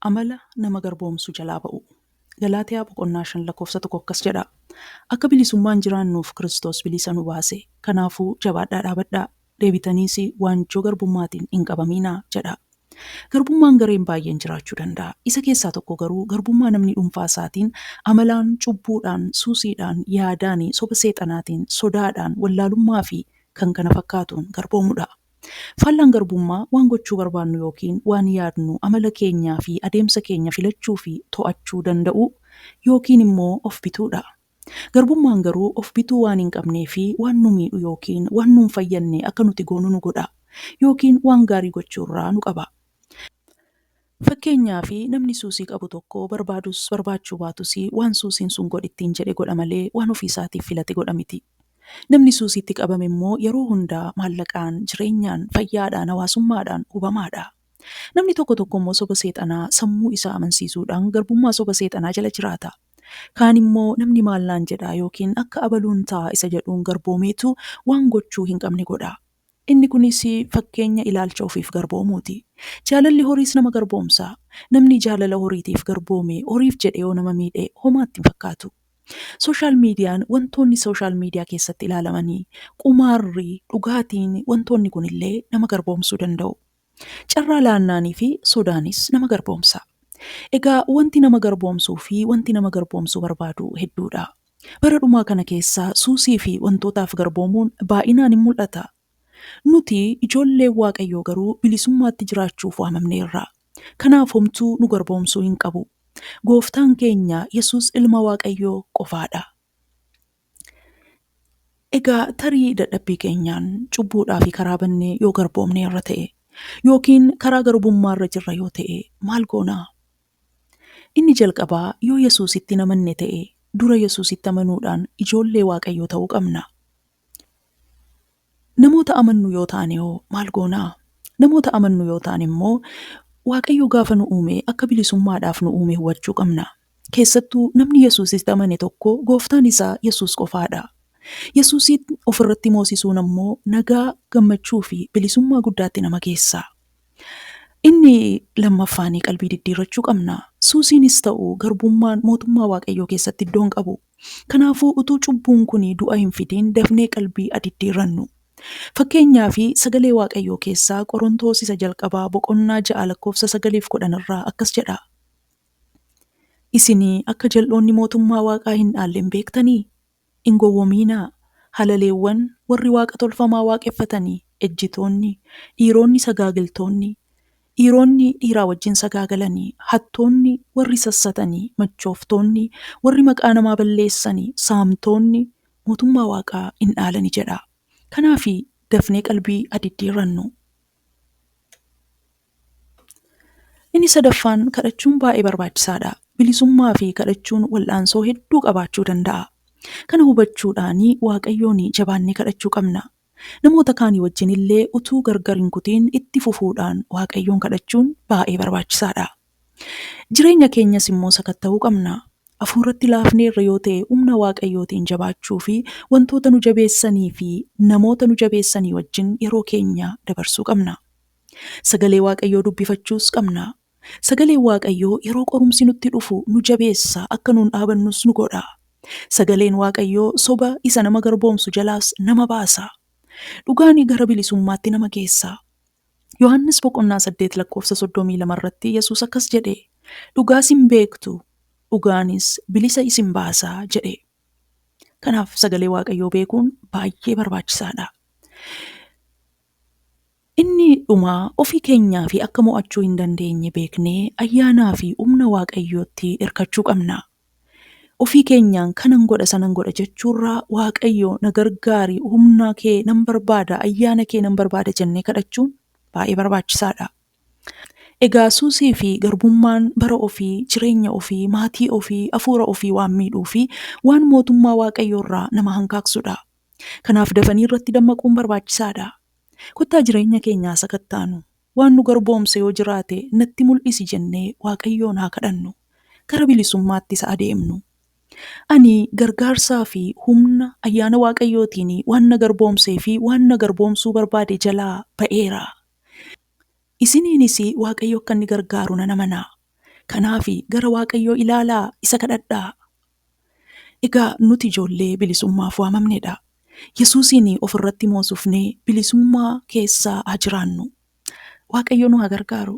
Amala nama garboomsu jalaa ba'uu. Galaatiyaa boqonnaa 5 lakkoofsa 1 akkas jedha. Akka bilisummaan jiraannuuf Kiristoos bilisa nu baase. Kanaafuu jabaadhaa dhaabadhaa, deebitaniis waanjoo garbummaatiin hin qabamiinaa jedha. Garbummaan gareen baay'een jiraachuu danda'a. Isa keessaa tokko garuu garbummaa namni dhuunfaa isaatiin amalaan, cubbuudhaan, suusiidhaan, yaadaan, soba seexanaatiin, sodaadhaan, wallaalummaa fi kan kana fakkaatuun garboomudha. Faallaan garbummaa waan gochuu barbaannu yookiin waan yaadnu amala keenyaa fi adeemsa keenya filachuu fi to'achuu danda'uu yookiin immoo of bituudha. Garbummaan garuu of bituu waan hin qabnee fi waan nu miidhu yookiin waan nun fayyadne akka nuti goonu nu godha yookiin waan gaarii gochuu irraa nu qaba. Fakkeenyaaf namni suusii qabu tokko barbaadus barbaachuu baatus waan suusiin sun godhi ittiin jedhe godha malee waan ofii isaatiif filate godha miti. Namni suusiitti qabame immoo yeroo hundaa maallaqaan, jireenyaan, fayyaadhaan, hawaasummaadhaan hubamaadha. Namni tokko tokko immoo soba seexanaa sammuu isaa amansiisuudhaan garbummaa soba seexanaa jala jiraata. Kaan immoo namni maal naan jedha yookiin akka abaluun ta'a isa jedhuun garboomeetu waan gochuu hin qabne godha. Inni kunis fakkeenya ilaalcha ofiif garboomuuti. Jaalalli horiis nama garboomsa. Namni jaalala horiitiif garboome horiif jedhee yoo nama miidhe homaa itti hin fakkaatu. Social miidiyaan wantoonni social miidiyaa keessatti ilaalamanii, qumaarri, dhugaatiin wantoonni kunillee nama garboomsuu danda'u. Carraa laannaanii fi sodaanis nama garboomsa. Egaa wanti nama garboomsuu fi wanti nama garboomsuu barbaadu hedduudha. Bara dhumaa kana keessa suusii fi wantootaaf garboomuun baay'inaan in mul'ata. Nuti ijoolleen Waaqayyoo garuu bilisummaatti jiraachuuf waamamneerra. Kanaaf homtuu nu garboomsuu hin qabu. Gooftaan keenya Yesuus ilma Waaqayyoo qofaadha. Egaa tarii dadhabbii keenyaan cubbuudhaa fi karaa bannee yoo garboomneerra ta'e yookiin karaa garbummaarra jirra yoo ta'e maal goonaa? Inni jalqabaa yoo Yesuusitti hin amanne ta'e dura Yesuusitti amanuudhaan ijoollee Waaqayyoo ta'uu qabna. Namoota amannu yoo taane hoo maal goonaa? Namoota amannu yoo taane immoo Waaqayyo gaafa nu uume akka bilisummaadhaaf nu uume hubachuu qabna. Keessattuu namni Yesuusitti amane tokko gooftaan isaa Yesuus qofaadha. Yesuusiin ofirratti moosisuun ammoo nagaa, gammachuu fi bilisummaa guddaatti nama geessa. Inni lammaffaanii qalbii diddiirrachuu qabna. Suusiinis ta'u garbummaan mootummaa Waaqayyoo keessatti iddoo hin qabu. Kanaafuu utuu cubbuun kun du'a hin fidiin dafnee qalbii haa diddiirrannu. Fakkeenyaaf sagalee Waaqayyoo keessaa Qorontoos isa jalqabaa boqonnaa 6 lakkoofsa 9 fi 10 irraa akkas jedha. Isin akka jal'oonni mootummaa Waaqaa hin dhaalle hin beektanii? Hin gowwomiinaa! Halaleewwan, warri waaqa tolfamaa waaqeffatani, ejjitoonni, dhiiroonni sagaagiltoonni, dhiiroonni dhiiraa wajjin sagaagalani, hattoonni, warri sassatani, machooftoonni, warri maqaa namaa balleessani, saamtoonni mootummaa Waaqaa hin dhaalani jedha. Kanaafi dafnee qalbii ha diddiirrannu. Inni sadaffaan kadhachuun baay'ee barbaachisaadha. Bilisummaa fi kadhachuun wal'aansoo hedduu qabaachuu danda'a. Kana hubachuudhaan Waaqayyoon jabaannee kadhachuu qabna. Namoota kaanii wajjin illee utuu gargar hin kutiin itti fufuudhaan Waaqayyoon kadhachuun baay'ee barbaachisaadha. Jireenya keenyas immoo sakatta'uu qabna. Hafuuratti laafneerra yoo ta'e humna Waaqayyootiin jabaachuu fi wantoota nu jabeessanii fi namoota nu jabeessanii wajjin yeroo keenya dabarsuu qabna. Sagalee Waaqayyoo dubbifachuus qabna. Sagaleen Waaqayyoo yeroo qorumsi nutti dhufu nu jabeessa, akka nuun dhaabannus nu godha. Sagaleen Waaqayyoo soba isa nama garboomsu jalaas nama baasa. Dhugaan gara bilisummaatti nama geessa. Yohaannis boqonnaa 8 lakkoofsa 32 irratti Yesuus akkas jedhe, Dhugaas in beektu, dhugaanis bilisa isin baasa jedhe. Kanaaf sagalee Waaqayyoo beekuun baay'ee barbaachisaadha. Inni dhumaa ofii keenyaa fi akka mo'achuu hin dandeenye beeknee ayyaanaa fi humna Waaqayyootti hirkachuu qabna. Ofii keenyaan kanan godha sanan godha jechuurraa Waaqayyo na gargaari, humna kee nan barbaada, ayyaana kee nan barbaada jennee kadhachuun baay'ee barbaachisaadha. Egaa suusii fi garbummaan bara ofii, jireenya ofii, maatii ofii, hafuura ofii waan miidhuu fi waan mootummaa Waaqayyoo irraa nama hankaaksudha. Kanaaf dafanii irratti dammaquun barbaachisaadha. Kottaa jireenya keenya haa sakattaanu. Waan nu garboomse yoo jiraate natti mul'isi jennee Waaqayyoon haa kadhannu. Gara bilisummaattis haa adeemnu. Ani gargaarsaa fi humna ayyaana Waaqayyootiin waan na garboomsee fi waan na garboomsuu barbaade jalaa ba'eera. Isiniinis Waaqayyo akka inni gargaaru nan amana. Kanaaf gara Waaqayyoo ilaalaa, isa kadhadhaa. Egaa nuti ijoollee bilisummaaf waamamnedha. Yesuusiin ofirratti moosofnee bilisummaa keessaa haa jiraannu. Waaqayyo nu haa gargaaru.